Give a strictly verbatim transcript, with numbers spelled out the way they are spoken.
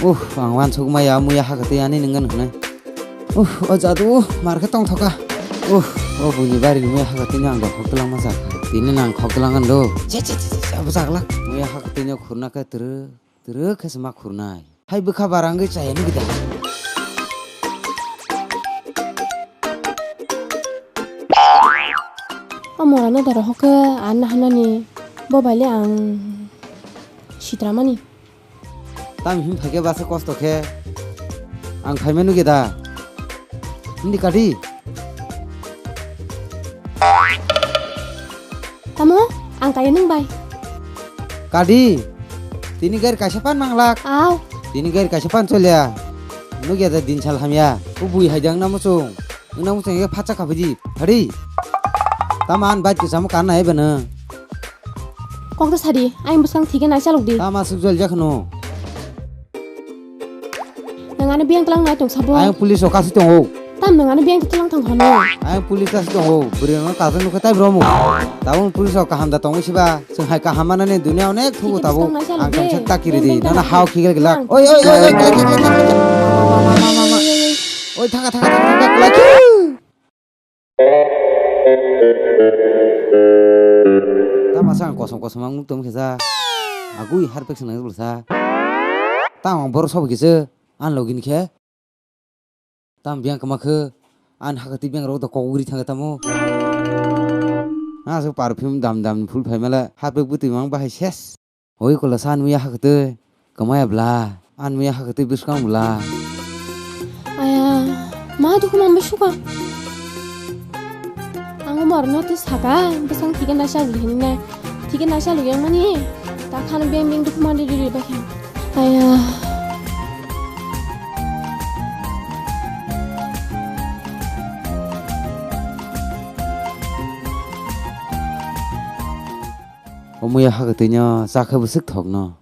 Uh, ang wansuk maya muya hakatwi ani nwngan hwnwi. Uh, o jadu, mar khe tongthoka. Uh, o buini barini muya hakatwino ang dokhok twlangma jakha. Tini nang khok twlang do. Che, che, che, che, che, abo jakla. Muya hakatwino khurna khe twrwk, twrwk khe se ma khurnai. Hai bwkha barangwi chaya nugwi da. O mora no daro hokhe anna hanani bo baile ang sitramani. Tam him phaikhe basa kosto khe ang phaima nugwi da. Hindi kadi? Tamo ang kaya nung bai. Kadi? Tini gari kaisa pan manglak. Aw. Tini gari kaisa pan cholya. Nugya da din sal hamya. Kubui haidang na muchung. Wngna muchung ye phatsa khabaidi. Hari. Tamo an bike kisamo kan na ebe na. Kok ta sadi, ayang bwskang thike nai chalok di. Tamo aswk jol jakhno. Nang ano biyang tlang nai tong sabo. Ayang police o kasi tongo. Tam nang ano biyang tlang thang hano. Ayang police kasi tongo. Bwrwi no kajak nukhe tai bromo. Tabung police o kaham da tongwi siba. Chwng hai kaham manani dunia onek thugo tabuk. Ang tongsa takiri di. Nana hao khigel gelak. Oi, oi, oi, oi, oi, oi, oi, oi, oi, thaka, thaka, thaka, thaka, kelak. Tama sa ang kosom kosom ang nuk tong kisa. Agui harpek senang sa. Tama ang boro sobo kisa. An login khe. Tam biyang kwma khe, an hakatwi biyang rok da kok gri thangwi tamo. Aswk perfume dam dam phul phaimale, hapek bwtwi mang bahai ses. Oi kola sa an muya hakatwi, kwmaya bla, an muya hakatwi bwskang bla. Aya, ma dukhu mang bwswk ang. Ang umor no twi saka, bwskang thike naisa lwi hinwi nai. Thike naisa lwi yang mani, ta khano beng beng dukhu mang riri riri bakhe. Aya. Omoya hakatwino chakhe bwswk thokno.